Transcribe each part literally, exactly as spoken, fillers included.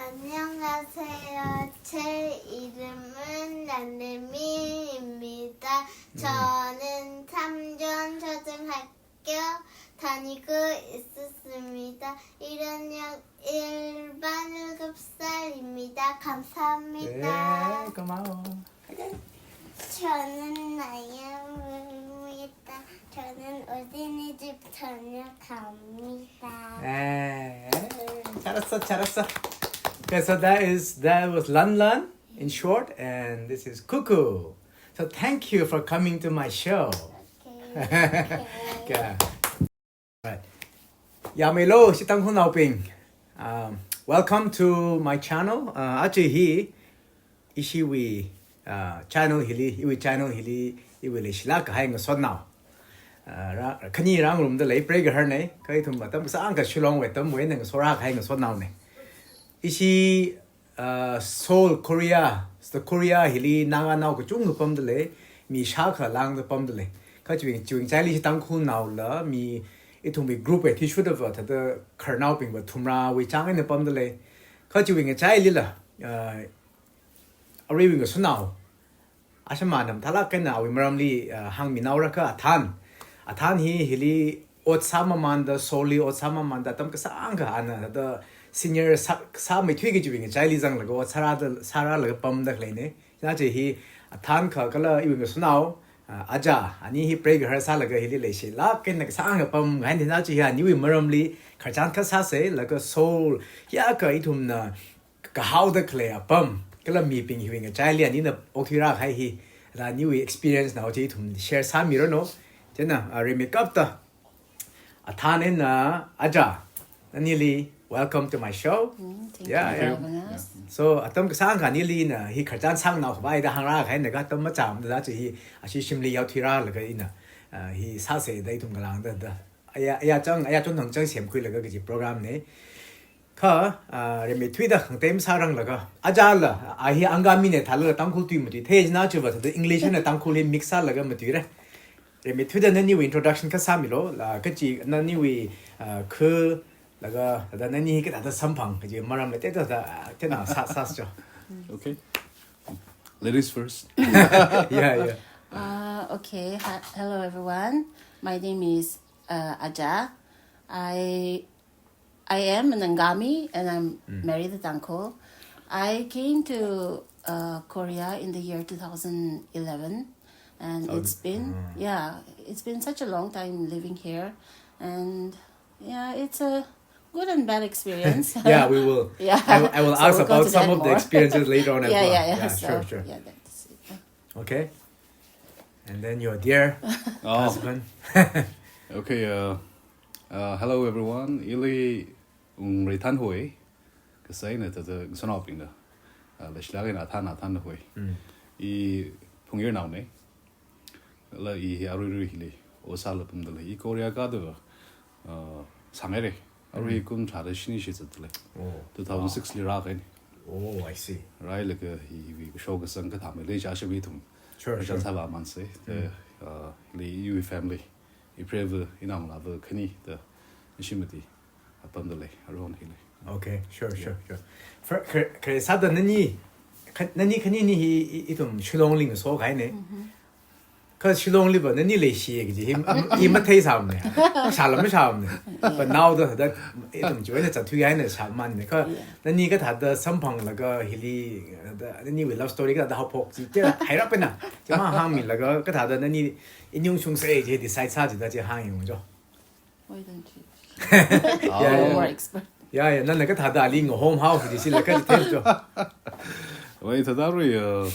안녕하세요. 제 이름은 란네미입니다. 저는 삼전 초등학교 다니고 있습니다. 일 학년 일 반 일곱 살입니다. 감사합니다. 네, 고마워. 저는 나야입니다. 저는 어린이집 다녀갑니다. 네, 잘했어, 잘했어. Okay, so that is that was Lan Lan in short, and this is Cuckoo. So thank you for coming to my show. Okay. Yeah. Right. Yamelo, ishi Tangkhulnaobing. Um, welcome to my channel. Uh, aja hi ishiwui uh, channel hili, iwui channel hili, iwui leishilāk kahai ngasotnao. Uh, ra, khani rāngarumda lei, preigaharnei, kha ithum atam kasāngkha Shillongwui atamwui eina ngasorā kahai ngasotnaonei. Ishi uh, Seoul, Korea, the Korea hili Naganao kachungkha pamda lei, mi shākha lāngda pamda lei. Kha chiwui, chiwui ngachaili ishi Tangkhulnaola mi ithumwui group wui athishurda va thāda khararnaobing va thumrāwui chāng eina pamda lei. Kha chiwui ngachailila, uh, aruiwui ngasotnao ashāman mathālāk eina awui maramli uh, hāngminaora kha Athan. Athan hi hili ot sāmamānda, Seoul li ot sāmamānda, atam kasāngkha ana thāda senior sā, sāmeithui kajiwui ngachaili zanglaga ot sārāda, sārālaga pamda khaleinei. Chieina aja hi Athan kha kala iwui ngasotnao, uh, Aja, ani hi preigahar sālaga hili leishilāk eina kasāngkha pamngahainei. Chieina aja hi aniwui maramli khararchan kha sāsei, laga Seoul hiyākha ithumna kahaoda khalei apam, kala mibing hiwui ngachaili anina okthuirā kahai hi, la aniwui experience nao chi ithum share sāmiranu. Chieina, uh, rimeikapta Athan eina Aja, nanili welcome to my show. Mm, thank Yeah, you for yeah. Having us. So, atam kasāngkha anili ina hi khararchan sānganao khavai da hāngrā kahaina kha atam machāmada chi hi, ashi shimli yaothuirālaga ina, uh, hi sāsei da ithum ngalāngda da. Aya, aya chang, aya chon hang chang semkhuilaga kaji program nei. Kha, uh, rimeithuida khangatei masāranglaga. Ajala, a hi Angaminei thālala Tangkhul tui matui thei, chieina aja va thāda English eina Tangkhul hi mix sālaga matuirei. Rimeithuida naniwui introduction kha sāmilo, la kachi naniwui, uh, khu, laga, thāda nani kathāda samphang, kaji maram leiteida thāda, uh, chieina sā, sāsei cho. Okay. Ladies first. Yeah, yeah. Uh, okay. Hi, hello, everyone. My name is uh, Aja. I I am an Angami, and I'm married to Tangkhul. I came to uh, Korea in the year two thousand eleven, and it's been yeah, it's been such a long time living here, and yeah, it's a good and bad experience. Yeah, we will. Yeah. I, will- I will So ask we'll go about to some that of the more. experiences later on as Yeah, well. yeah, yeah. Yeah, So, sure, sure. Yeah, that's it. Yeah. Okay. And then your dear Oh, husband. Okay. Uh, uh, hello, everyone. Ili Ungreithanhoi. Kasā eina thāda ngasotnaobingna. Uh, leishilāk eina Athan, Athanhoi. I Phungyarnaonei. La i hi aruirui hili ot sālaga pamda lei. I Korea kāda, uh, sāngairei. Arui kum tharāda shini shi zatda lei. Oh. Two thousand six li rākahainei. Oh, I see. Rālaga hi, hi kasho kasang kathāmei lei, chāshami ithum. Sure, Kashan sure. sāvāmānsei. The, uh, li iwui family. Ipreivā, inaongalāvā khani, the, ishimati apamda lei, aruihon hili. Okay, sure, sure, sure. Fir-, kha-, khare sāda nani, kha-, nani khanini hi i-, ithum Shillongli ngaso kahainei. Kha Shillongli va nani leishi kaji hi, i matheisāmnei. Shālam shāmnei. But now the, that ithum chiwui eina zatthuihaina shāmānnei. Kha nani kathāda samphanglaga hili, the, naniwui love story kathāda haophok chi, te hairapna. Chi mahāngmilaga kathāda nani inyung shungsei chi decide sā chida chi hāngyung cho. Why don't you? Yeah, You're yeah. More expert. Yeah, yeah, nana kathāda ali ngahom hao kaji chila kathei cho. Wai thāda rui, uh,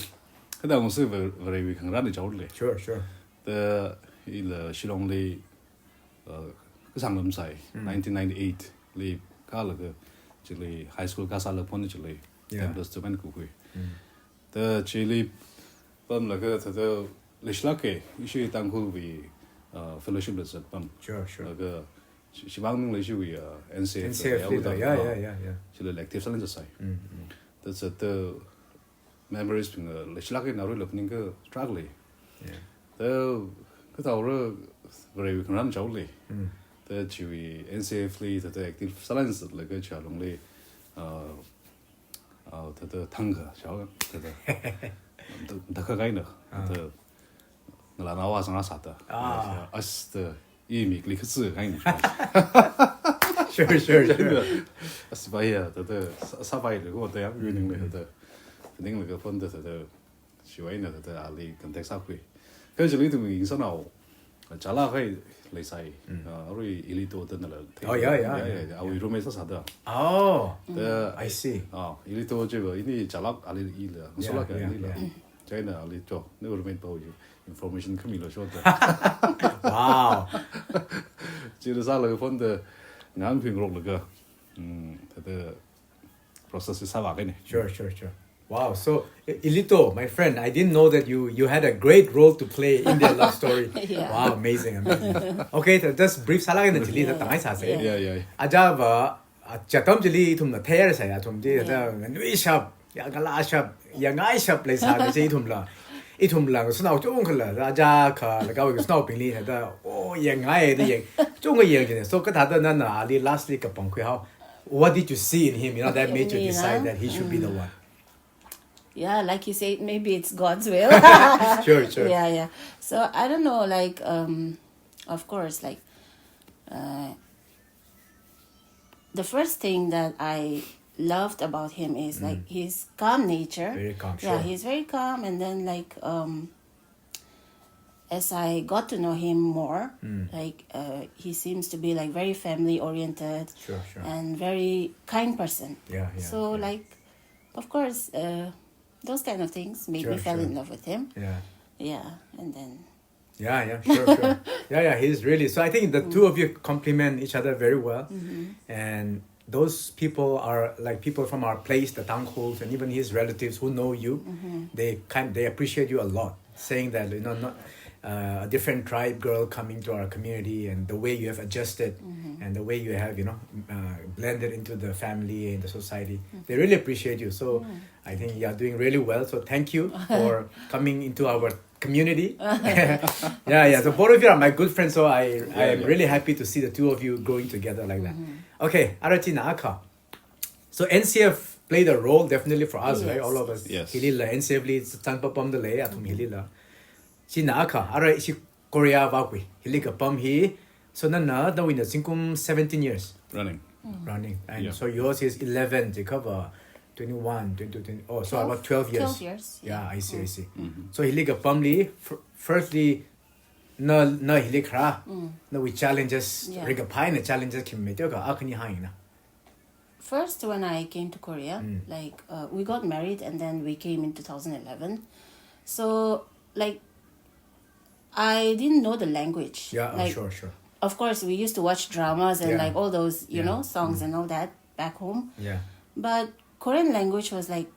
kathāda ngusui Vare-, Varewui khangarān chaole. Sure, sure. The ila Shillongli, uh, kasānglam sai, nineteen ninety-eight li kālaga, chili high school kasālaga phon chili, Yeah. ten plus two man kukhui. The chili pamlaga thāda leishilākei, ishi Tangkhulwui, uh, fellowship la zatpam. Sure, sure. Laga, shi-, shibang nung leishiwui, uh, N C F, N C F uh, leader, yeah, uh, yeah, yeah, yeah. Chili active sālin sāsai. Mm, mm. That's a the memories ping, uh, leishilākei narui lapning ka track lei. Yeah. The, kathāra Varewui khangarān chaole. Mm. The chiwui N C F li, the, the active sālin zatlaga Shillongli, uh, thāda thangkha, shao, thāda, thākha kahaina, thāda, ngalānaowui sāngasāda. Ah. As the, i mikli khasu kahaina. Sure, sure, sure. As baya, thāda, sā, sāpai le ko, thāda, yang, yuning le, thāda. Ninglaga phone da, thāda, shiwui eina thāda ali contact sākhui. Kha chili ithum yangsanao, Chala khai leisai, ah, arui Ilito da nala. Oh, yeah, yeah, yeah, yeah, yeah. Awui roommate sāsāda. Oh, thāda, I see. Ah, Ilito chiva, ini Chala ali ila, yeah, Ngasula ka yeah, ali la. Yeah. Chieina ali cho, nawui roommate pao information khami lo shot da. Wow. Chili sālaga phone da ngang phing rok laga. Hmm, thāda process hi sāvā kahaina. Sure, sure, sure. Wow, so I-, Ilito, my friend, I didn't know that you, you had a great role to play in their love story. Yeah. Wow, amazing, amazing. Okay, th-, just brief sālaga na chili, yeah, thāda tangai sāsa. Yeah, yeah, yeah. Ajava, a, chatam chili ithumna theihaisai, athum chi, yeah, thāda nganuishap, ya ngalāshap, ya ngaishap leisā kachi ithumla. Ithumla, ngasānao chungkhala, aja kha, laga ngasānaobingli, thāda, oh, ya ngai, da ya, chungkha ya kine. So, kathāda nana ali lastly kapangkhui hao. What did you see in him, you know, that made you decide that he should be the one? Yeah, like you said, maybe it's God's will. Sure, sure. Yeah, yeah. So I don't know, like, um, of course, like, uh, the first thing that I loved about him is, like, his calm nature. Very calm, yeah, sure. He's very calm, and then, like, um, as I got to know him more, like, uh, he seems to be, like, very family oriented, sure, sure, and very kind person. Yeah, yeah, so, yeah, like, of course, uh, those kind of things made, sure, me fell, sure, in love with him. Yeah. Yeah, and then, yeah, yeah, sure, sure. Yeah, yeah, he's really. So I think the two of you complement each other very well. And those people are, like, people from our place, the Tangkhuls, and even his relatives who know you, they kind, they appreciate you a lot, saying that, you know, not, uh, a different tribe girl coming to our community, and the way you have adjusted and the way you have, you know, uh, blended into the family and the society. They really appreciate you. So I think you are doing really well. So thank you for coming into our community. Yeah, yeah. So both of you are my good friends. So I, yeah, I am, yeah, really happy to see the two of you growing together like that. Okay, ara china akha. So N C F played a role definitely for us, right? Yes, all of us. Yes. Hilila N C F li zangpapamda lei, athum hilila. China akha, ara ishi Korea vākhui, hili kapam hi. So nana, nawui eina zingkum seventeen years. Running. Running. And, yeah, so yours is eleven, jiakhava twenty-one, twenty-two, twenty, oh, so about twelve years. Twelve years, yeah. Yeah, I see, I see. So hili kapamli, fir-, firstly, na, na hili kharā, nawui challenges, yeah, ringkaphā eina challenges khi mi teokha, akhani hāngna. First, when I came to Korea, like, uh, we got married and then we came in two thousand eleven. So, like, I didn't know the language. Yeah, uh, like, sure, sure. Of course, we used to watch dramas and, yeah, like, all those, you, yeah, know, songs and all that back home. Yeah. But Korean language was, like,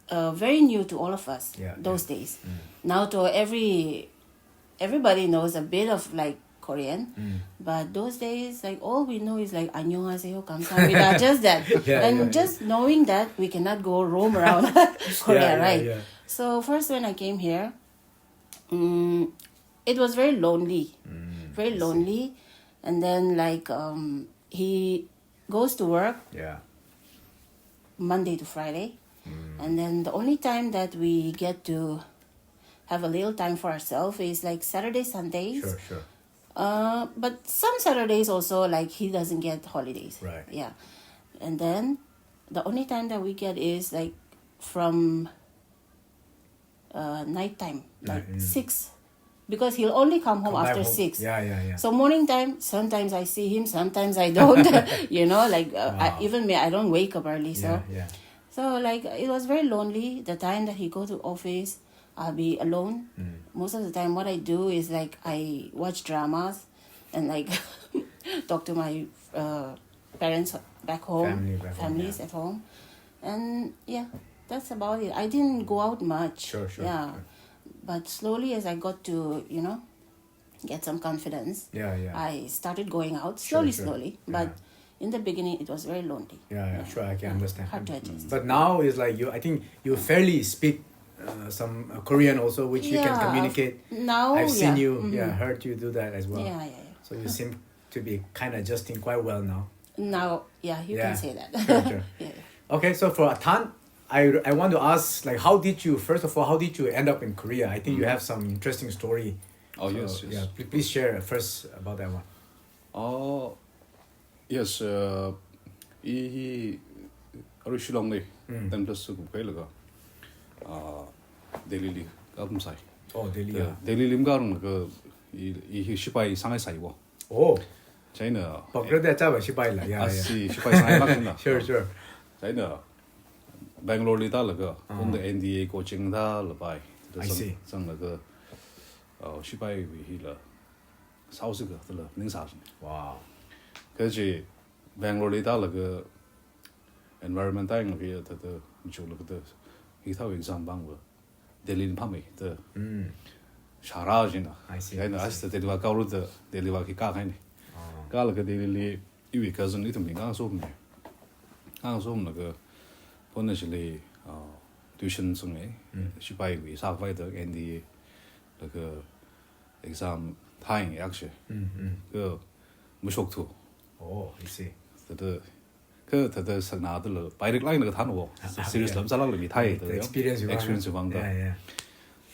uh, very new to all of us, yeah, those, yeah, days. Now to every, everybody knows a bit of, like, Korean, but those days, like, all we know is, like, 안녕하세요, 감사합니다, just that. Yeah, and yeah, just knowing that, we cannot go roam around Korea, yeah, yeah, right? Yeah. So first, when I came here, mm, it was very lonely, very, I see, lonely. And then, like, um, he goes to work, yeah, Monday to Friday. And then the only time that we get to have a little time for ourselves is, like, Saturday, Sundays. Sure, sure. Uh, but some Saturdays also, like, he doesn't get holidays. Right. Yeah. And then the only time that we get is, like, from, uh, night time, like, six. Because he'll only come home after six. Yeah, yeah, yeah. So morning time, sometimes I see him, sometimes I don't. You know, like, uh, I, even me, I don't wake up early. So, yeah, yeah, so, like, it was very lonely the time that he go to office. I'll be alone. Most of the time, what I do is, like, I watch dramas and, like, talk to my, uh, parents back home, family back home, families, yeah, at home. And yeah, that's about it. I didn't go out much. Sure, sure, yeah, sure. But slowly, as I got to, you know, get some confidence, yeah, yeah, I started going out slowly, sure, sure, slowly. But, yeah, in the beginning, it was very lonely. Yeah, yeah, yeah, sure, I can, yeah, understand. Hard to adjust. But now it's like you, I think you fairly speak, uh, some, uh, Korean also, which you can, yeah, communicate. Now, I've seen, yeah, you, yeah, heard you do that as well. Yeah, yeah, yeah. So you seem to be kind of adjusting quite well now. Now, yeah, you can, yeah, say that. Sure, sure. Yeah, yeah. Okay, so for Atan, I, I want to ask, like, how did you, first of all, how did you end up in Korea? I think you have some interesting story. Oh, So, yes, yes. Yeah, please, please share first about that one. Oh, yes, uh, i hi aru Shillong li, ten plus two kuphailaga, uh, Delhi li kapam sai. Oh, Delhi. Yeah, Delhi li makarang ka i, i hi shipai sangai sai wo. Oh, China. Pakra de chaba shipai la. Yeah, yeah. Asi shipai sangai lak na. Sure, sure. China. Bangalore li tālaga, on the N D A coaching tālapai. I see. Sanglaga, uh, shipai wui hila. Sausika tāla ningsā. Wow. Kaji Bangalore li tālaga environment tai ngapi tāta chulaga tā. Hi thao exam bang wa. Delhi li pamei tā. Mm. Shara jina. I see, China I as the Delhi wa kauru tā, Delhi wa ki ka kaini. Oh. Kalaga Delhi li iwui cousin ithum mi ngang som ne. Ngang somlaga, phone chili, uh, tuition sung ne. Mm. Shipai wui sākhavai tā N D A. Laga exam thai ngi akshi. Mm, mm. Ka mushok thu. Oh, I see. Tāta, ka tāta sakna tāla, pairik lai na ka than wo. Ah, ah, Serious yeah. Lam sālak la mi thai, The tā, experience you experience want. Wang tā. Yeah, yeah.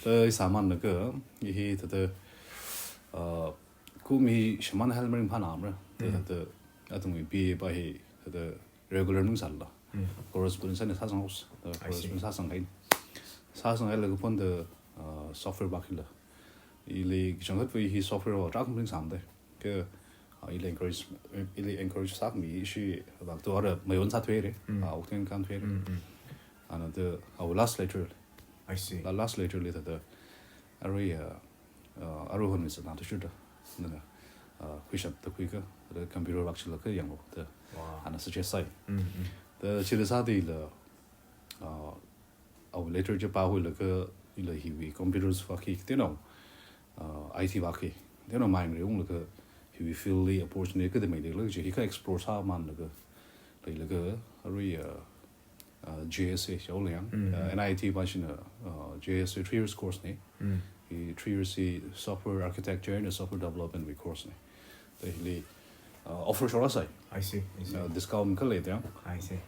Tā i saman na ka, i hi tāta, uh, kum hi shaman hal maring phanam ra. Tā, Mm. Tāta, atung i B A pa hi, tāta regular nung sāla. Mm. Correspondence ni sāsang house. Tā, I see. Correspondence sāsang kain. Sāsang ai laga phone tā, uh, software bak hila. Ili kichang khat wui hi software wa trak maring sam tā. Ka, uh, ili encourage, ili encourage sākmi shi bak tu ara mayon sā thui re. Mm. Uh, ukten kan thui re. Mm, mm. Ana tā, uh, last letter. I see. La last letter li tāta. Arui, uh, uh, aru hon wui sāna tā shuta. Na, uh, khuishap tā khuika, tā computer bak chila ka yang lo. Tā. Wow. Ana suggest sai. Mm, mm. Tā chila sāda ila, uh, our letter je pa huilaga ila hiwui computers wa ki, you know, uh, I T wa ki, you know, mai ngri unglaga hiwui field li opportunity ka de mai de laga je hi ka explore sāmanlaga, leilaga, arui, uh, uh, J S A, Xiaoliang, Mm. uh, N I T pa shina, uh, J S A three years course ne. Mm. I three years i software architecture and software development wui course ne. Tā hili, uh, offer shora sai. I see. I see. Uh, discount ka lei tā. I see.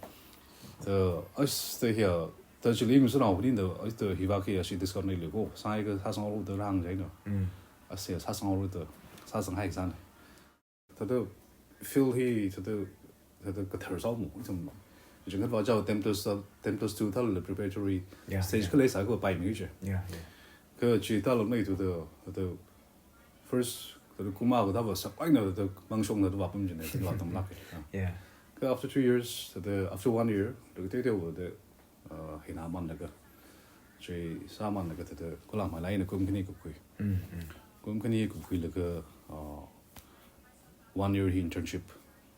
Tā, as tā hiya, tā chili mi suna huni tā, as tā hiwa ki ashi discount nei le ko. Sai ka sāsang ro tā rang jai no. Mm. As ya sāsang ro tā, sāsang hai san. Tāta field hi tāta, tāta kathar sao mu, ithum. Jing khat wa jao ten plus, ten plus two tāla preparatory Yeah, stage yeah. Ka lei sai ko pai mi je. Yeah, yeah. Ka chi tāla mai tu tā, tāta first, tāta kuma ka tā wa sak ai na tāta mangshong na tā wa pum jine, tā wa tam lak. Yeah. Ka after two years, tāta after one year, tāta te te wa tā, uh, hina manlaga. Chi sāmanlaga tāta, kula mai lai na kum khani kupkhui. Mm, mm. Kum khani kupkhuilaga, uh, one year hi internship.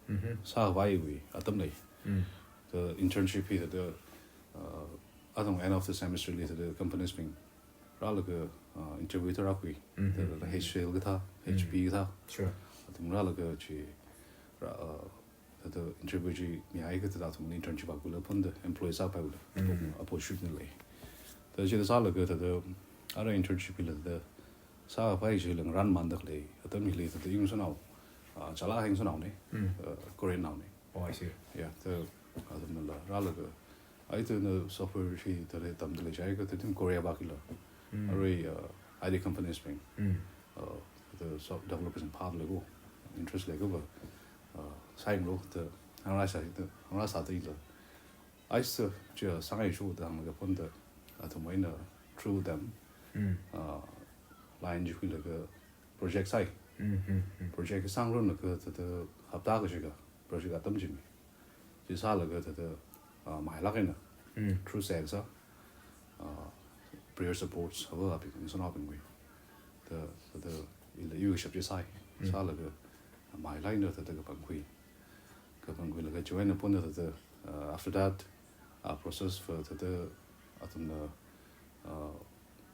Mm-hmm. Sākhavai wui, atam lei. Mm. Ka internship hi tāta, uh, atung end of the semester li tāta companies bing. Rālaga, uh, interview tā rākhui. Mm-hmm. Tāta H C L ka thā, Mm. H P ka thā. Sure. Atung rālaga chi, rā, uh, tāta interview chi mi ai ka tāta atung internship a kula phun tā employee sāpai kula. Mm. Apo shoot ni lei. Tāta chi tā sālaga tāta, ara internship hi la tāta, sāpai chi la ngaran mandak lei. Atam hili tāta ing sunao, uh, chala heng sunao ne. Mm. Uh, Korean nao ne. Oh, I see. Yeah, tā, atam la, rālaga. Ai tā na software hi tāta tamda lei jai ka tāta Korea wa ki la. Mm. Arui, uh, I T companies bing. Mm. Uh, tāta soft developers in part lei ko. Interest lei ko wa. Uh, sai lo tā, hang rā sai tā, hang rā sai tā la. Ai sā, chi sāngai chu tālaga phun tā, athum eina through them. Mm. Uh, line chi khuilaga project sai. Mm, mm, mm. Project sāngrumlaga tāta hapta kashi ka project atam chi mi. Chi sālaga tāta, uh, mailak eina. Mm. Through sāsa, uh, prayer supports, ava api kong sona pingwi. Tā, tāta ila yu shap chi sai. Mm. Sālaga, uh, mailak eina tāta kapangkhui. Kapangkhuilaga join na phun tāta, uh, after that, uh, process for tāta athumna, uh,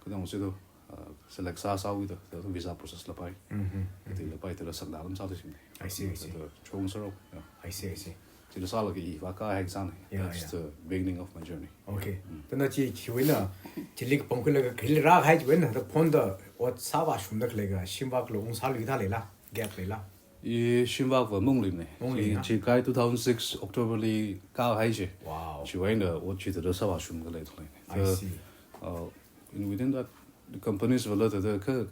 kudang usi tu, uh, select sāsāwui tā, tāta visa process la pai. Mm-hmm. Tāta la pai, tāta sakda lam sāda shim ne. I see, I see. Tāta chong saro, yeah. I see, I see. Chila sālaga i wa ka hek san. Yeah, That's yeah. The beginning of my journey. Okay. Mm. Tāna chi, chi wui na, chili kapangkhuilaga khili rā hai chi wui na, tāta phone tā, ot sāva shumda khalei ka, shim wa khala ung sāli tā lei la, gap lei la. I shimvak va Munglim ne. Munglim, chi, ya? Chi kai two thousand six October li kahai chi. Wow. Chiwui eina ot chi thāda sāvāshungda leidalei ne. I see. Uh, in within that, the companies vala thāda kha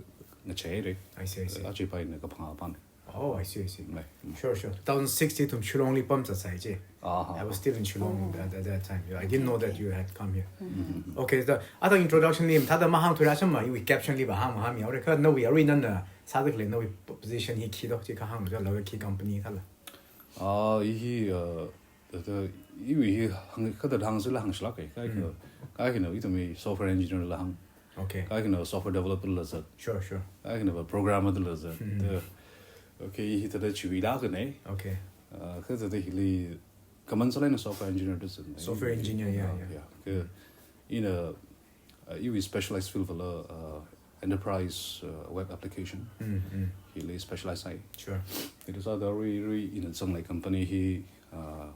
ngacheire. I see, I see. Achipai na kaphang apan. Oh, I see, I see. Right. Mm. Sure, sure. Two thousand six chi ithum Shillong li pamzatsai chi. Aha. I was still in Shillong at, at that time. Yeah, I didn't know that you had come here. Mm-hmm. Okay, so, athang introduction li thāda mahāngthuirasam ma, iwui caption li va hāng mahāngmihaore, kha nawui arui nana sādalei, nawui position hi khi do, chi kahāng, laga khi company thāla. Ah, i hi, uh, thāda, iwui hi hāng, kathāda hāngsila hāngshilāke, kaikhana, Mm. kaikhana ithumwui software engineer la hāng. Okay. Kaikhana software developer la zat. Sure, sure. Kaikhana va programmer la zat. Mm. Thāda, okay, i hi thāda chiwui da kane. Okay. Uh, kha thāda hili common sālāk eina software engineer da zat. Software engineer, yeah, Uh, yeah. Yeah. Kha ina, uh, iwui specialized field vala, uh, enterprise, uh, web application. Mm, mm. Hili specialize sāi. Sure. Hili sāda arui, arui ina zanglei company hi, uh,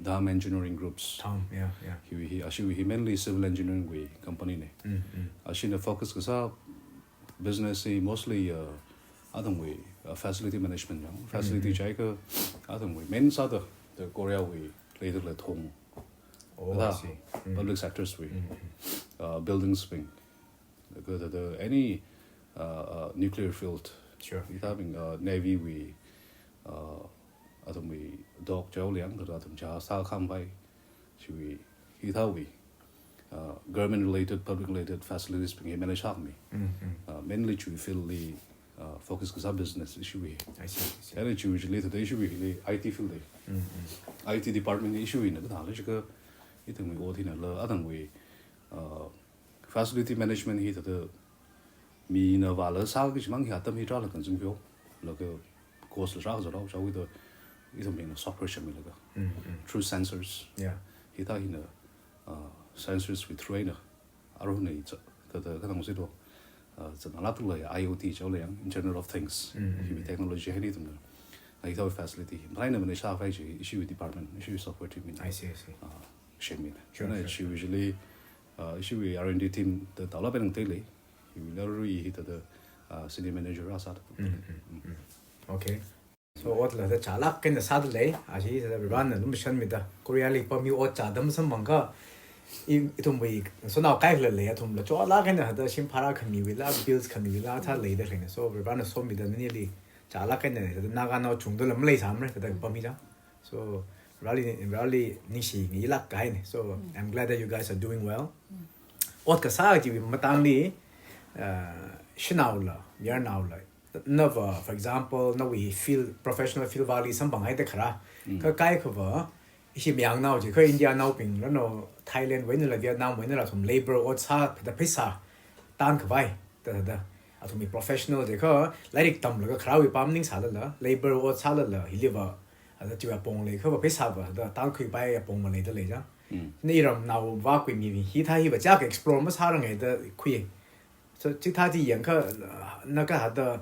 Dam Engineering Groups. Dam, yeah, yeah. Hiwui hi, ashiwui hi mainly civil engineering wui company ne. Mm, mm. Ashina focus kasā business hi mostly, uh, athumwui, uh, facility management yang. Facility Mm, mm. jiakha athumwui main sāda, the Korea wui leidalei thong. Oh, I Thāda, see. Mm. Public sectors wui. Mm, mm. Uh, buildings wing. Laga thāda any, uh, uh, nuclear field. Sure. Hithābing, uh, Navy wui, uh, athumwui dock jiao liang, thāda athum jahaz sākhavai. Chiwui, hithāwui, uh, government related, public related facilities bing hi manage sāmi. Mm, mm. Uh, mainly chiwui field li, uh, focus kasā business ishiwui. I see, I see. Ena chiwui chili thāda ishiwui hili I T field li. Mm, mm. I T department ishiwui na kathāla jiakha, ithumwui ot hinala, athumwui, uh, facility management hi thāda mina vāla sāki chimang hi atam hi tarāla kanzing pyo. Laga cost la rākazat rao, chawi thāda ithum hina software semmilaga. Mm, mm. Through sensors. Yeah. Hithā hina, uh, sensors wui through eina. Arui hina i cha, thāda kathāng si do. Uh, zat ngalak tulai I O T jiao liang, Internet of Things. Mm, mm, Hiwui mm. technology hi ni ithumna. Na hithāwui facility. Maraina manage sākhavai chi, ishiwui department, ishiwui software team ni. I see, I see. Uh, semmi. Sure, Ena sure, sure. Chiwui chili, uh, ishiwui R and D team thāda taola penang tele. Hiwui la arui hi thāda, uh, senior manager rāsā. Mm, mm, mm. Okay. So, otla thāda chālāk eina sādalei, ashi thāda Varena lumashanmida. Korea li pammi ot chāda masamphangakha, i, ithumwui, so now kaikhala lei, athumla chālāk eina thāda shim bhara khamiwuila, bills khamiwuila, thā leidalei na. So, Varena somida nanili chālāk eina thāda Naganao chungdala maleisāmara, thāda pammi chang. So, Vareli, Vareli ningshi ngayilāk kahai ne. So, Mm. I'm glad that you guys are doing well. Mm. Ot kasā chiwui matangli, uh, shanaola, mayarnaola. Nava, for example, nawui field, professional field vāli samphanghaida kharā. Mm. Kha kaikhava, ishi mayangnao chi, kha Indianaobing, rano Thailand wui einala, Vietnam wui einala, athum labor ot sāda pheisā tankhavai, thāda, thāda. Athumwui professional chi kha, lairik tamlaga kharāwui pam ningsālala, labor ot sālala, hiliva, thāda chiwui apong leikhava pheisāva, thāda tankhuipai apong maleidalei chang. Mm. Ni ramnao vākhuimi hithā hiva chāk explore masāranga da khui. So, chithā chi yangakha, na kathāda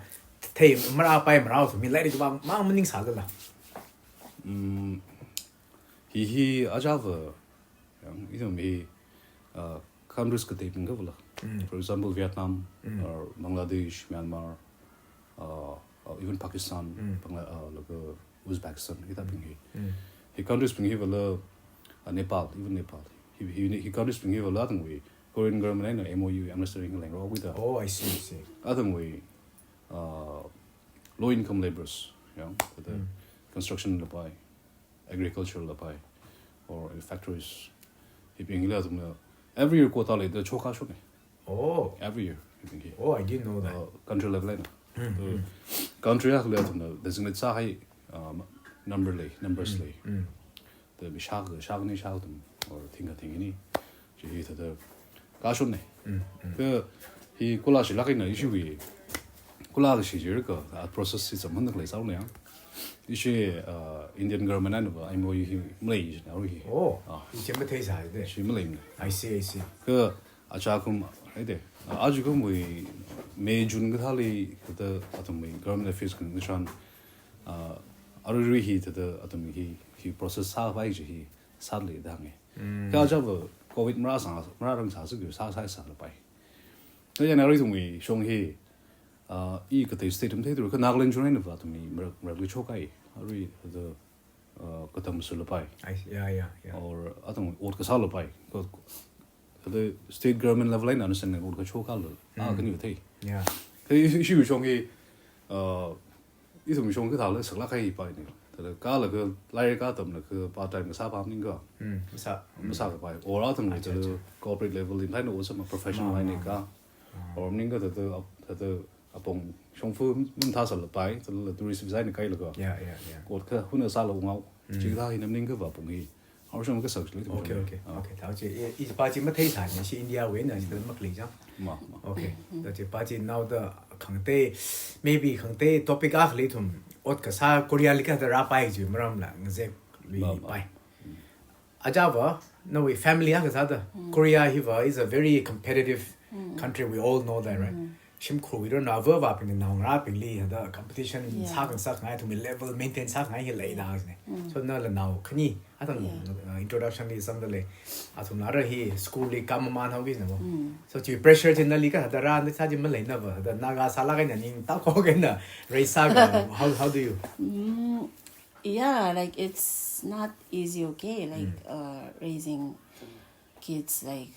thei marāpai marao thumi lairik vāmang maningsālala. Mm, hi hi ajava, yang, ithum hi, uh, countries kateibing kavala. Mm. For example, Vietnam, Mm. or Bangladesh, Myanmar, uh, or even Pakistan, Mm. Bangla-, uh, laga Uzbekistan, hithābing hi. Mm. Hi countries bing hivala, uh, Nepal, even Nepal. Hi, hi, hi countries bing hivala athumwui Korean government eina M O U, understanding leng rao wida. Oh, I see, I see. Athumwui, uh, low income laborers, yang, the Mm. construction la pai, agriculture la pai, or factories. Hibing hila athumna every year quota leida chokha shone. Oh. Every year, hibing hi. Oh, I didn't know that. Uh, country level eina. Mm, Uh, mm. Country akhali athumna designate sāhai, uh, number lei, numbers Mm, lei. mm. Thāda mi shākha, shākhani shākha thum, or thingkha thingni. Chi hi thāda kashon ne. Mm, mm. Kha hi kula shilāk eina ishiwui, kula kashi jiakha, ah, process hi zam hānda khalei sāone yang. Ishi, ah, Indian government einava M O U hi malei jina arui hi. Oh, Ah. ishi matheisāde. Ishi maleimana. I see, I see. Kha aja kum, haide. Ah, aja kumwui May, June kathāli, thāda athumwui government office kan nishan, ah, aruirui hi thāda athum hi, hi process sākhavai chi hi sālei da hānge. Mm. Kha ajava covid marāsang, marārangsāsi kyu sāsai sālapai. Kha yang aruithumwui shong hi, Uh, i katei state am theithura, kha Nagaland chungmeina va athum hi marak, marak li chokhai. Arui the, uh, katam sālapai. I see. Yeah, yeah, yeah. Or athum ot kasālapai. Ka, the state government level eina nasan ot kachokhalo. Ah, Mm. khani thei. Yeah. Kha i, i, ishi shong hi, uh, ithum shong kathāla saklāk kahaipai ni. Thāda kala kha lairik katamla kha part time kasā pam maningakha. Mm. Masā. Masākapai. Or athum Acha, thāda acha. Corporate level li thāda ot sāma professional Ma, line ma, ni kha. Ah. Or maningakha thāda ap-, thāda apong shongfa mathā sālapai, thāda tourist visa eina kailaga. Yeah, yeah, yeah. Ot kha huna sāla ungao. Mm. Chikathā hina maningakha va apong hi. Or shong kasak chili thum Okay, shong. okay, Ah. okay. Thao chi, i, i pa chi matheithāna, ishi India wui eina, ishi makhalei chang. Ma, ma. Okay. Thao chi pa chi naoda khangatei, maybe khangatei topic akhali ithum ot kasā Korea li kathāda rāpai chi maramla, ngazek Ma, ma. luipai. Aja va, nawui family akha sāda. Korea hi va is a very competitive country. We all know that, right? Shimkhurwui eina ava avābingna naongarābingli thāda competition Yeah. sākhangasak ngai, athumwui level maintain sākhangai hi leida sāne. So nala nao khani, athang, Yeah. uh, introduction li samda lei. Athumla ara hi school li kamaman haoki sāna va. So chi pressure chi nali kathāda rā, na sā chi maleina va, thāda Naga sālaga eina ning takho eina raise sāga, how, how do you? Mm, yeah, like, it's not easy, okay? Like, uh, raising kids, like,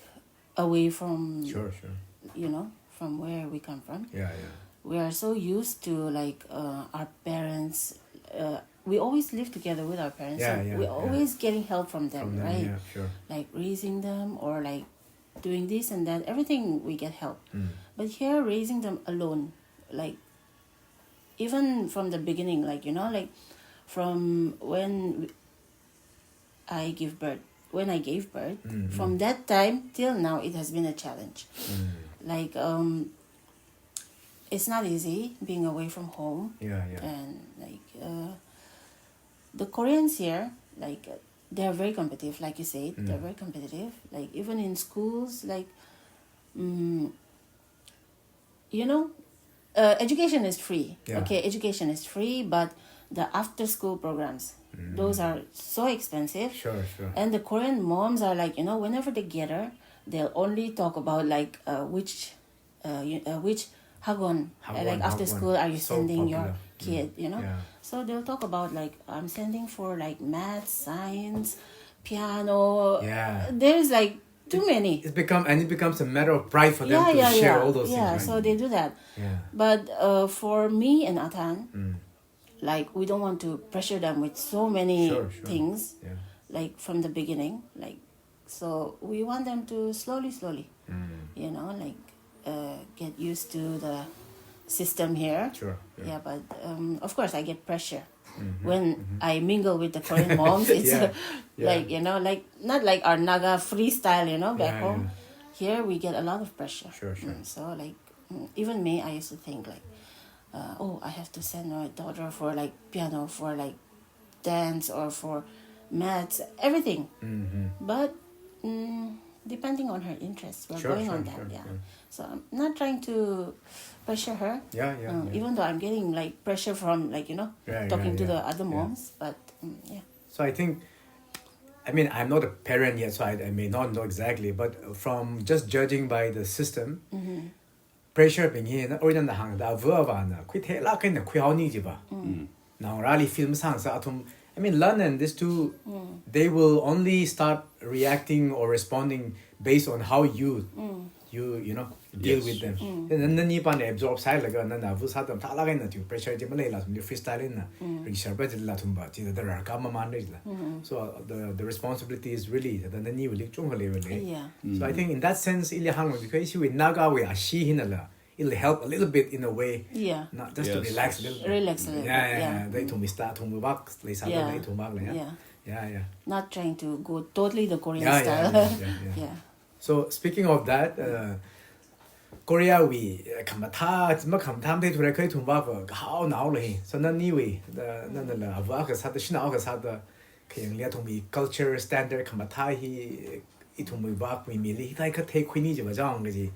away from, Sure, sure. you know, from where we come from. Yeah, yeah. We are so used to, like, uh, our parents, uh, we always live together with our parents. Yeah, So yeah, we're yeah. Always getting help from them, From them, right? Yeah, sure. Like, raising them or, like, doing this and that, everything we get help. Mm. But here, raising them alone, like, even from the beginning, like, you know, like, from when I give birth, when I gave birth, Mm, from mm. That time till now, it has been a challenge. Mm. Like, um, it's not easy being away from home. Yeah, yeah. And, like, uh, the Koreans here, like, uh, they're very competitive, like you said, they're Mm. very competitive. Like, even in schools, like, mm, you know, uh, education is free. Yeah. Okay, education is free, but the after school programs, Mm. Those are so expensive. Sure, sure. And the Korean moms are like, you know, whenever they gather, they'll only talk about, like, uh, which, uh, you, uh, which hagwon, uh, Hagwon, like, after hagwon. School are you So sending your popular. Kid, Mm. You know? Yeah. So they'll talk about, like, I'm sending for, like, math, science, piano. Yeah. There's, like, too many. It's become, and it becomes a matter of pride for them Yeah, to yeah, share yeah. all those Yeah, things, so right? They do that. Yeah. But, uh, for me and Athan, Mm. like, we don't want to pressure them with so many Sure, sure. Things, Yeah. Like, from the beginning, like, so we want them to slowly, slowly, Mm. you know, like, uh, get used to the system here. Sure. Yeah, but, um, of course, I get pressure Mm-hmm, when mm-hmm. I mingle with the Korean moms. It's Yeah, yeah. Like, you know, like, not like our Naga freestyle, you know, back Yeah, home. Yeah. Here, we get a lot of pressure. Sure, sure. Mm, so, like, mm, even me, I used to think, like, uh, oh, I have to send my daughter for, like, piano, for, like, dance, or for maths, everything. Mm-hmm. But, mm, depending on her interests, we're Sure, going sure, on that, sure, yeah. sure. So I'm not trying to pressure her. Yeah, yeah, Uh, yeah. Even though I'm getting, like, pressure from, like, you know, Yeah, yeah, talking to yeah. The other Yeah. Moms, but, mm, yeah. So I think, I mean, I'm not a parent yet, so I, I may not know exactly. But from just judging by the system, Mm-hmm. pressure bing hi na, or na hāngda, ava avāna khuitheilāk eina khuihaoni jiva. Mm. Naongarāli feel masāngasā athum. I mean, Lan and these two, Mm. they will only start reacting or responding based on how you, Mm. you, you know, deal Yes. with them. Mm. Then nani pāna absorb sālaga, nana ava sāda mathālāk eina tu pressure chi maleila, athumli freestyle eina, Mm. ringshar pa jila athum va, jila da rarkā mamānra jila. Mm-hmm. So, uh, the, the responsibility is really, the nani wulik chungkha leiva lei. Yeah. So I think in that sense, ili hānglo, because ishiwui Nagawui ashee hinala, it'll help a little bit in a way. Yeah. Not just to Yes, relax a yes. little bit. Relax a little Yeah, bit, yeah, yeah. yeah. Dai thum ista, thum vak, lei sa, Yeah. Dai thum vak, yeah. Yeah. Yeah, yeah. Not trying to go totally the Korean Yeah, style. yeah, yeah, yeah, yeah. Yeah. So speaking of that, uh, Korea wui, uh, khamathā, makhamathā matheithura, kha ithum vak va, haonao lei. So naniwui, the, nanala, ava kasā da, shanao kasā da, khayang lia thumwui culture standard khamathā hi, ithumwui vak mi mili, hithā kathei khuini jiva jang kaji.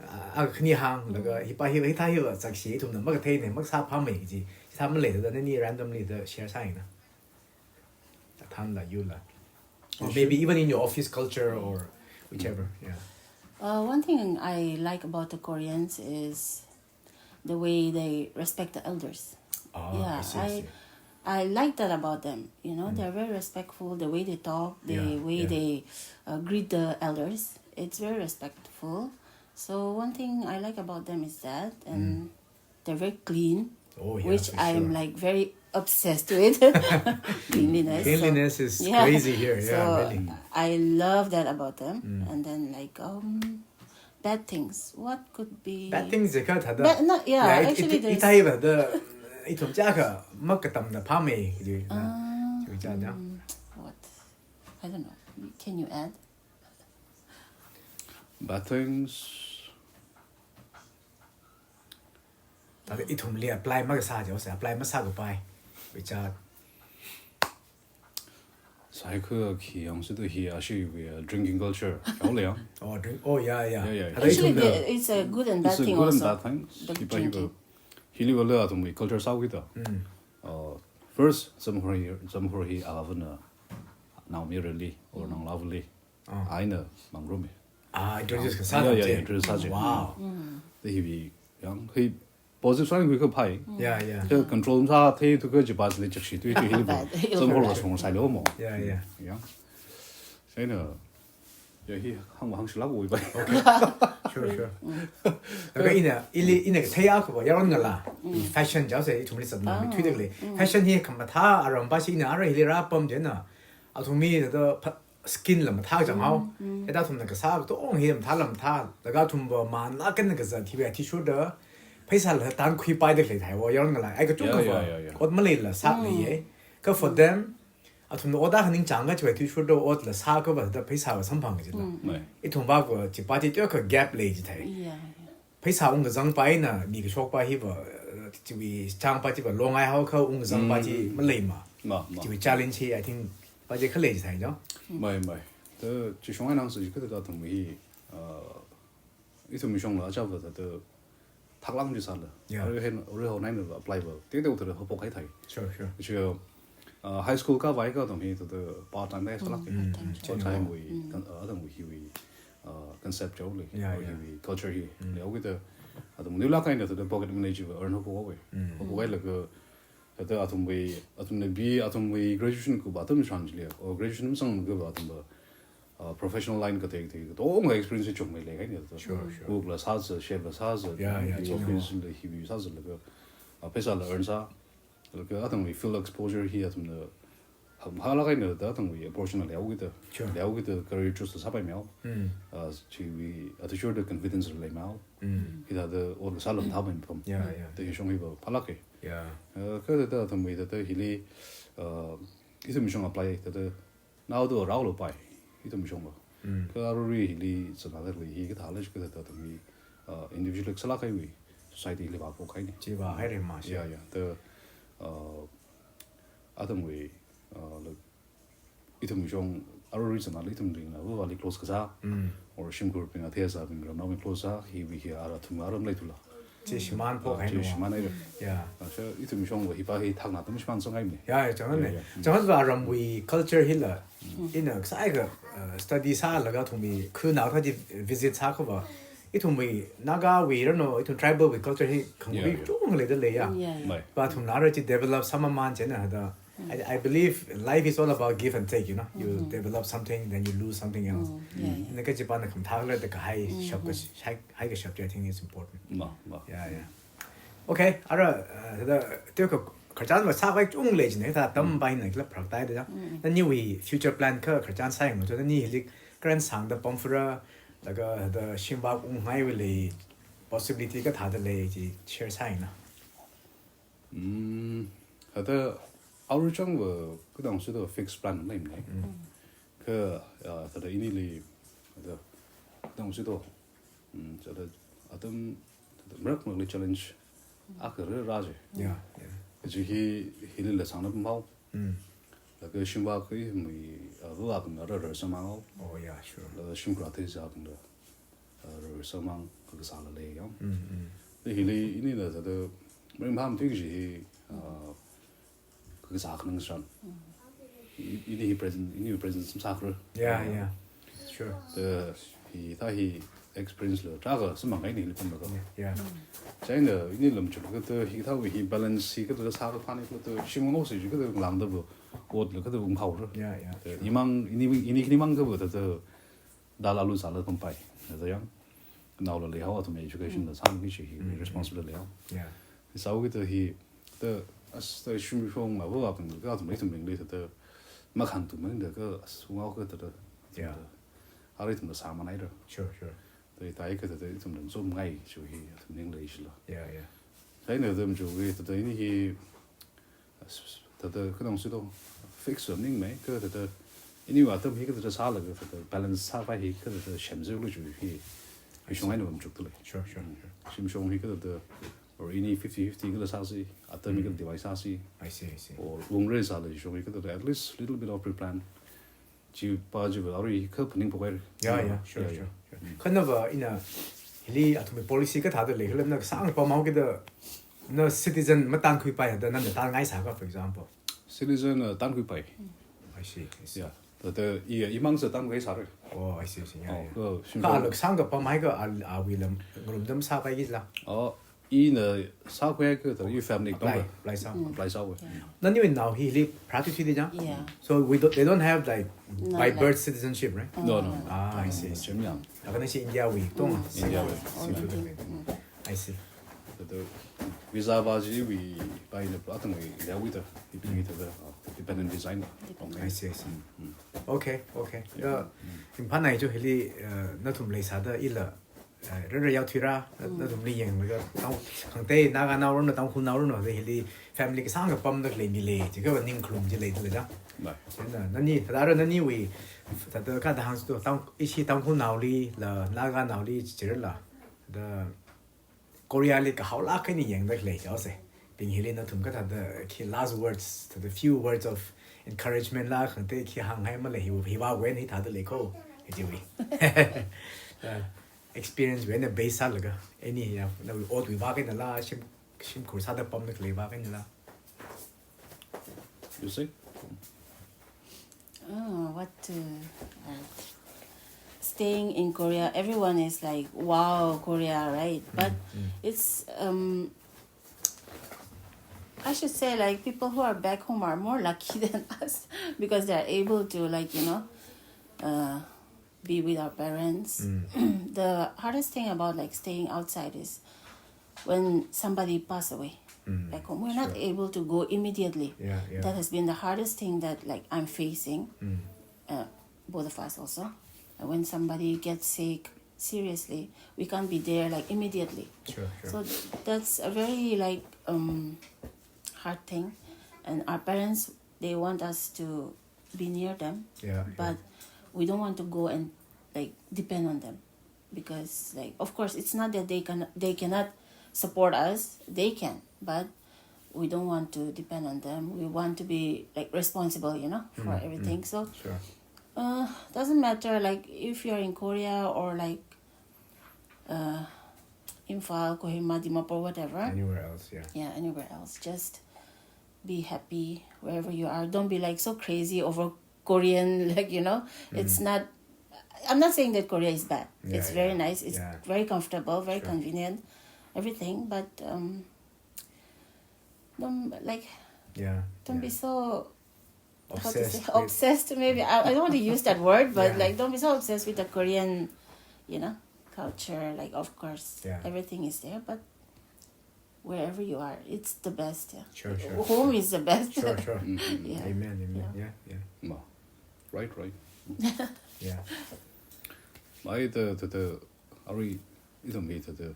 Ah, a khani hānglaga, hi pa hi, hithā hi va, sakshi ithumna makatheina, makasā phamei kaji. Hithā maleida, nani randomly da share sāina. Athanla, yula. Or Oh, maybe sure. Even in your office culture or whichever, yeah. Uh, one thing I like about the Koreans is the way they respect the elders. Ah, Yeah, I see, I, I see. I like that about them. You know, they're very respectful. The way they talk, the Yeah, way yeah. they uh, greet the elders, it's very respectful. So one thing I like about them is that, and they're very clean, Oh, yeah, which for I'm sure. Like very obsessed with. Cleanliness. So, Cleanliness is yeah. Crazy here. Yeah, So really. I love that about them. And then like um, bad things. What could be Bad things is kind of But not- yeah, it- actually it- there's- Ithai ba the ithum chaka makatamna phame. Ah, Chiwui cha, yeah. mm, what? I don't know. Can you add? Bad things. Thāda ithumli apply makasā jihaosa, apply masākapai. Which are Saiku khi yang situ hi ashi we uh, drinking culture. Yaole yang. Oh, drink. Oh, yeah, yeah. Yeah, yeah. Thāda Actually, ithumna the- it's a good and bad It's a thing good and also. Bad things. The Hipa hipa. drinking. Hili wala athumwui culture sāwui ta. Mm. Uh, first, Zamhor hi, Zamhor hi avana naomayarali or naongalāvali. Ah. Aina mangrumi. Ah, introduce Yeah, kasā yeah, je. yeah, introduce sā je. Wow. Te hivi yang hi positive sign kui kapai. Yeah, yeah. Ke control sa the tu ke jipa le chakshi tu tu hili. Bad. Zamhor was from Sailo mo. Yeah, yeah. Yeah. Saina. Yeah, hi hang hang shilak ui bai. Sure, sure. Laga ina ili ina thaya ko yaron ngala. Fashion jihaosa ithumli satna mi thui dele. Fashion hi khamathā aram ba shi ina ara hili rāpam jena. Athumwui the skin la mathā jang hao. Eda athumna kasā katong hi mathā la mathā. Laga athum ba man la kan kazat hi ba ti sure da. Pheisā la tan khuipai dele thai wo yaron ngala. Ai kachungkha Yeah, ba. yeah, yeah, yeah. Ot malei la sālei ye. Ka for them athumna ot akha ningchāng kachiwui ti sure da ot la sākha ba da pheisā va samphang jina. Mai. Ithum ba ko chipa ti teo ka gap lei jithai. Yeah. Pheisā ungkazang paina mi kashok pa hi ba, uh, chiwui chang pa chi ba longai haokha ungkazang pa chi maleima. Ma, ma. Chiwui challenge hi, I think, pa chi khalei jithai jo. Mai, mai. Te chishong ai nang sa jikha ta athum hi, uh, ithum mishong la acha va ta thaklang jisala. Yeah. Ore hen, ore ho nai na apply ba. Te te uthara ho pok hai thai. Sure, sure. Chi, uh, high school kavai ka athum hi ta part time dai salak. Mm, part time Part job. Time wui, kan, uh, athum wui hiwui, uh, concept jo le. Yeah, Or yeah. Hiwui culture hi. Le ogi ta athum ni la kaina ta pocket money chi va earn ho pok wui. Ho pok hai laga ta athumwui, athumna B, athumwui graduation ku ba athum shang jile. Or graduation masang ku ba athum ba, uh, professional line ka te te katong experience chung mai le kaina ta. Sure, sure. Book la sāsa, chef la sāsa, Yeah, yeah, B chino. Office la hiwui sāsa laga, uh, pheisā la earn sā. Laga athumwui field exposure hi athumna ham hala kaina ta athumwui approach na leo kita. Sure. Leo kita career choice la sāpai meo. Mm. Uh, chiwui, uh, to sure the confidence la lei meo. Mm. Kita ta or sālam thā pen pam. Yeah, yeah. Te shong hi ba phalak e. Yeah. Uh, ka ta athumwui ta hili, uh, ithum shong apply ta ta nao do rao lo pai. Ithum shong lo. Mm. Ka arui hili sana ta le hi ka ta le ka ta athumwui, uh, individual ka sala kai wui. Society li ba pok hai ni. Chi ba hai re ma shi. Yeah, yeah. The, uh, athumwui, uh, like, ithum shong arui sana le ithum ring na, wa li close kasā. Mm. Or shimkhur ping a thesa ping ram na mi close sā, hiwui hi ara athum aram lei tula. Chi shimān pok hai Chi no. Shimān ai. Yeah. Asha, ithum shong wa hi pa hi thak na tam shimān sang ai mi. Yeah, chang ne. Yeah, yeah. Chang wa aram wui culture hi la. Ina sai ka, uh, study sālaga athumwui khu na ka chi visit sākha ba. Ithumwui Nagawui rano, ithum tribal wui culture hi khangwui Yeah, yeah. Chung lei da lei ya. Yeah, yeah. Mai. Ba athumna ara chi develop sāma man chena da. I, I believe life is all about give and take, you know. You develop something, then you lose something else. Mm, yeah, yeah. Ina ka chi pa na kham thak le da ka hai shap ka hai, hai ka shap, I think it's important. Ma, ma. Yeah, yeah. Okay, ara, uh, da, teo ka kharchan wa sāvai chung lei jine, ta tam bai na kila prak tai da. Na niwui future plan ka kharchan sai mo, na ni hili karen sang da pamfura, laga da shimba ung hai wui lei possibility kathā da lei chi share sai na. Mm, hada aru chang wa kudang su do fixed plan lei ne. Ka, uh, hada ini li, hada kudang su do. Mm, so that atam, that marak marak li challenge akha re ra je. Yeah, yeah. Kaji hi, hili la sang na pamhao. Mm. Laga shimba kui mui, uh, vua kung ara ra samang hao. Oh, yeah, sure. Laga shim kra te sa kung da, uh, ra samang ka sa la le yang. Mm, mm. Te hili ini na sa da, marak maham ting ji hi, uh, ka sa kung san. I-, ini hi present, ini hi present sam sa kra. Yeah, yeah. Sure. Te hi, ta hi, experience la, tarākha samphang ngai ni li pamlaga. Yeah. Chieina, ini lam chuk kathā, hikathā hi balance hi kathā sāra phani kathā, shim ngau si kathā langda bu, ot la kathā ungkhaora. Yeah, yeah, sure. Imang, ini, ini, ini mang kabu kathā, dal alu sāla pampai. Kathā yang, naola leihaowa athum education la sāmi kachi hi, mm, responsible leihaowa. Yeah. Sāhaoki kathā hi, kathā, as, kathā shim shong la, wa, kan, kathā ithum mingli kathā, makhang tu mingda kathā, as, unghaoki kathā, kathā. Yeah. Arui ithum la sāmanaira. Sure, sure. Kathā, kathā, kathā, ithum dang zom ngai, chi hi, athum ningli shila. Yeah, yeah. Chieina athum chi hi, kathā, ini hi, kathā, kathā, kathā, fix ningmei, kathā, kathā, iniwui atam hi, kathā, kathā, sālaga, kathā, kathā, balance sāpai hi, kathā, kathā, shemzeu lu chi hi, hi shong eina pamchuk tule. Sure, sure, sure. Shim shong hi, kathā, kathā, or ini fifty fifty kathā sāsi, atam hi kathā, mm, divide sāsi. I see, I see. Or ungrei sāla shong hi, kathā, kathā, at least little bit of pre-plan. Chi pa chi pa arui kathā phaning phakwai. Yeah, yeah, sure, yeah, sure, yeah, sure. Mm. Kha nava ina hili athumwui policy kathāda lei, kala na sāngpam haoki kathā, na citizen matankhuipai da nana tanngaisaka, for example. Citizen, uh, tankhuipai. I see, I see. Yeah. Kathā, i, imang sā tankhuisāra. Oh, I see, I see. Yeah, oh, yeah. Kathā, shim shong. Kha ala sāngkapam haika al, awui lam, ngarumda masāpaiki la. Oh, ina sākhuiya kathā, i family apply, tongda apply sā. Mm. Apply sāhaowa. Yeah. Naniwui nao hili pharāthuithuida chang? Yeah. So we don't, they don't have, like, no, by, like, birth citizenship, right? No, no. Ah, I see, I see. Chim yang. Laga nashi India wui tong. Mm. India wui. Citizen. Mm. I see. Kathā, visa va chiwui, pai na pla tangwui, leowui da, ipi, mm, kathā, uh, dependent visa na. Dependent. I see, I see. Mm, mm. Okay, okay. Yeah. Mm. Ringphānai jo hili, uh, nathum leisāda ila, uh, rara yaothuira, na, mm, nathumli yanglaga, tang, khangatei, Naga naorumna, Tangkhul naorumna, hili family kasāngkapam da leimilei, jiakha ningkharum chi leidala chang. Bai. Chieina, nani, thāda ra naniwui, thāda kathā hāngstu, tang, ishi Tangkhul naoli, la, Naga naoli, chirala, da, Korea li kahaolāk eina yangda khalei jihaosa. Bing hili nathum kathāda khi last words, thāda few words of encouragement la, khangatei khi hāngngai malei hi, hiwui vang hithāda lei ko, hijiwui. Uh, experience wui eina base sālaga, any ya, nawui otwui vang einala, shim, shimkhur sāda pamda khalei vang einala. You see? Oh, what to add? Staying in Korea, everyone is like, "Wow, Korea," right? But, mm, mm, it's, um, I should say, like, people who are back home are more lucky than us because they're able to, like, you know, uh, be with our parents. Mm. The hardest thing about, like, staying outside is when somebody pass away, mm, back home. We're not, sure, able to go immediately. Yeah, yeah. That has been the hardest thing that, like, I'm facing. Mm. Uh, both of us also. Uh, when somebody gets sick, seriously, we can't be there, like, immediately. Sure, sure. So that's a very, like, um, hard thing. And our parents, they want us to be near them, yeah, yeah, but we don't want to go and, like, depend on them, because, like, of course, it's not that they can, they cannot support us, they can, but we don't want to depend on them. We want to be, like, responsible, you know, for, mm, everything. Mm. So, sure, uh, doesn't matter, like, if you're in Korea or, like, uh, Imphal, Kohima, Dimapur, whatever. Anywhere else, yeah. Yeah, anywhere else. Just be happy wherever you are. Don't be, like, so crazy over Korean, like, you know, it's, mm, not, I'm not saying that Korea is bad. Yeah, it's very, yeah, nice. It's, yeah, very comfortable, very, sure, convenient, everything. But, um, don't, like, yeah, don't be, yeah, so, how to say, obsessed with, obsessed, maybe. I, I don't want to use that word, but, yeah, like, don't be so obsessed with the Korean, you know, culture. Like, of course, yeah, everything is there, but wherever you are, it's the best, yeah. Sure, sure, home, sure, is the best. Sure, sure. Mm-hmm. Yeah. Amen, amen. Yeah. Yeah, yeah. Ma. Right, right. Yeah. Mai the, the, the, arui, ithum hi the, the,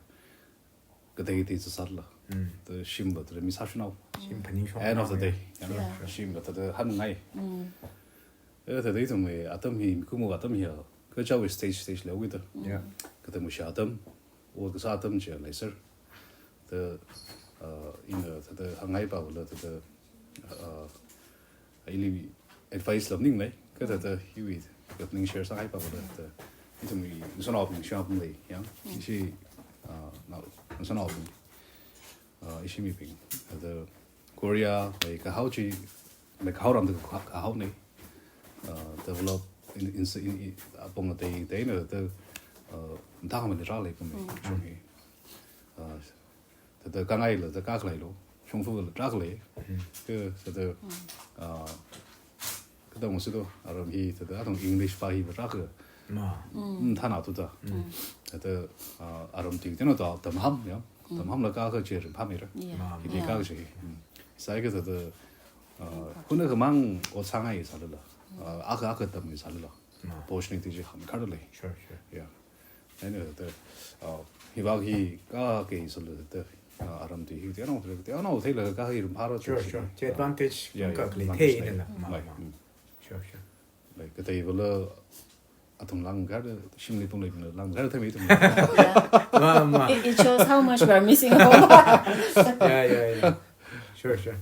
katei katei sāsāla. Mm. The shimva, the mi sāshinao. Shim phaningshong. End of the day, yeah, you know, yeah, sure, shimva, the, the hānngai. Mm. Eh, the, the ithum hi, atam hi, mikumo atam hi, kachao stage, stage leowui da. Yeah. Kathā mushi atam, ot kasā atam chi leisāra. The, uh, ina, the, the hāngngai pava la, the, the, uh, ili advice lam ninglei, kathā the, iwui, kathā ning share sāngai pava la, the, ithumwui, ngasotnaobing, shapamli, ya. Mm. Ishi, uh, nao, ngasotnaobing, uh, ishi mibing, the, Korea, like, kahao chi, like, kahao ram the, ka-, kahao nei, uh, develop in, in, in, in, apong the, the, you know, the, uh, dang mani rālei kami, Mm. shong hi. Uh, thāda kāngaila thāda kākhalei lo, shongfala rākhalei. Mm. Kha thāda, uh, katonga sito, aram hi thāda, atong English pa hi rākha. Ma. Mm. Mm, thāna tuta. Mm. Thāda, uh, aram ting tino ta, tamham ya. Mm. Tamhamla kākha chi ringphāmeira. Yeah. Ma, ma. Hili Yeah. kākha chi. Mm. Sāki thāda, uh, Important. Hunakha mang ot sāngai sālala. Mm. Uh, akha akha tamngai sālala. Ma. Opportunity chi hamkharda lei. Sure, sure. Yeah. Anyway, thāda, uh, hivak hi kākha sālala thāda, uh, aram tui hi, thāda, thāda, thāda, thāda, kākha hi ringphāra Sure, chi. Sure. Chi Uh, advantage yeah, yeah, kākha lei advantage thei lei. Nala. Ma, Like, ma. Mm. Sure, sure. Like, kateivala athum langkar, shimli tungli tungli langkar, thami tung. Yeah. Ma, ma. It, it shows how much we are missing home. Yeah, yeah, yeah. Sure, sure.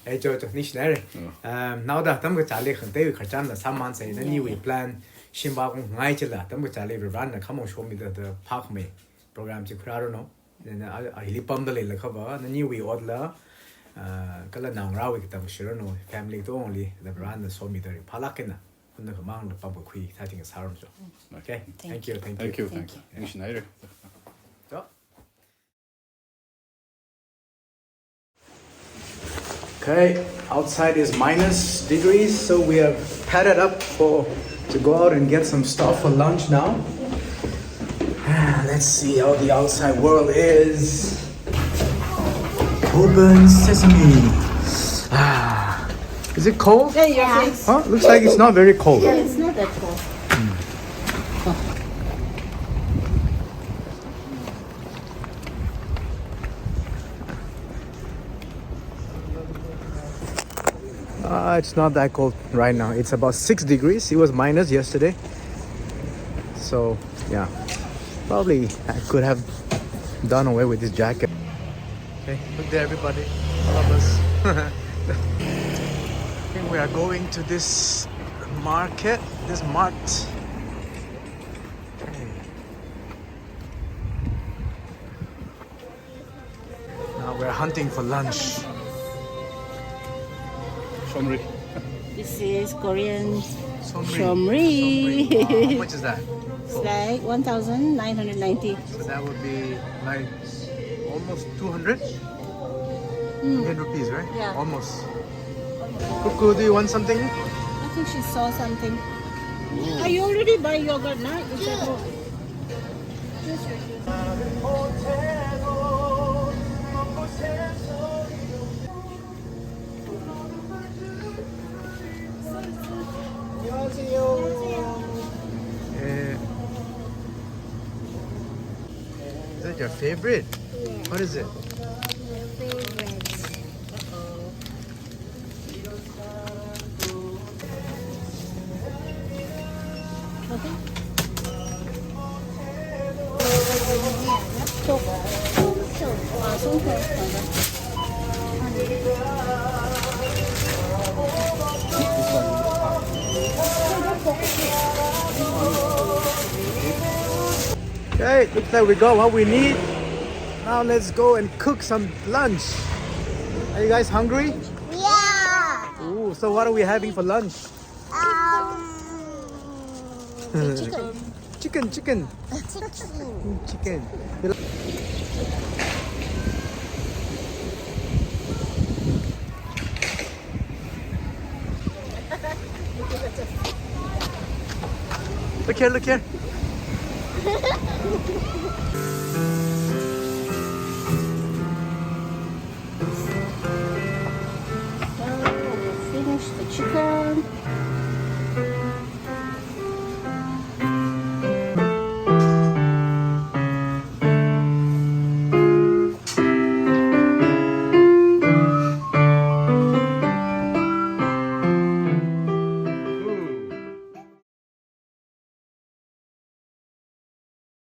Eh, cho, cho, ningshinaira. Mm. Um, naoda atam kachāli khangatei khararchanla sāman sai, Yeah, naniwui yeah. plan, shimba kong ngai chila, atam kachāli Varena khamong shomida da phākhamei program chi khuirāranu. Then, uh, a, a hili pamda leilakhava, naniwui otla, uh, kala naongarāwui katam shiranu, family tongli, da Varena somida ringphālāk eina. Hunakha mangla pamkakhui sāchingasāranu cho. Okay? Thank Thank you, you. Thank you. Thank you, thank you. Thank you. Ningshinaira. Cho. Okay, outside is minus degrees, so we have padded up for to go out and get some stuff for lunch now. Ah, let's see how the outside world is. Open sesame. Ah, is it cold? Yeah, your Yeah. face. Huh? Looks like it's not very cold. Yeah, it's not that cold. Uh, it's not that cold right now. It's about six degrees. It was minus yesterday. So, yeah. Probably I could have done away with this jacket. Okay, look there, everybody. All of us. I think we are going to this market, this mart. Okay. Now we're hunting for lunch. Shomri. This is Korean Shomri. Shomri. Shomri. Wow, how much is that? It's like one thousand nine hundred ninety. So that would be, like, almost two hundred? Mm. Indian rupees, right? Yeah. Almost. Cuckoo, do you want something? I think she saw something. Ooh. Are you already buy yogurt now? It's at home. Eh, is that your favorite? Yeah. What is it? My favorite. Okay, looks like we got what we need. Now let's go and cook some lunch. Are you guys hungry? Yeah. Ooh, so what are we having for lunch? Um, chicken. Chicken, chicken. Chicken. Chicken. Look here, look here. So, we finished the chicken.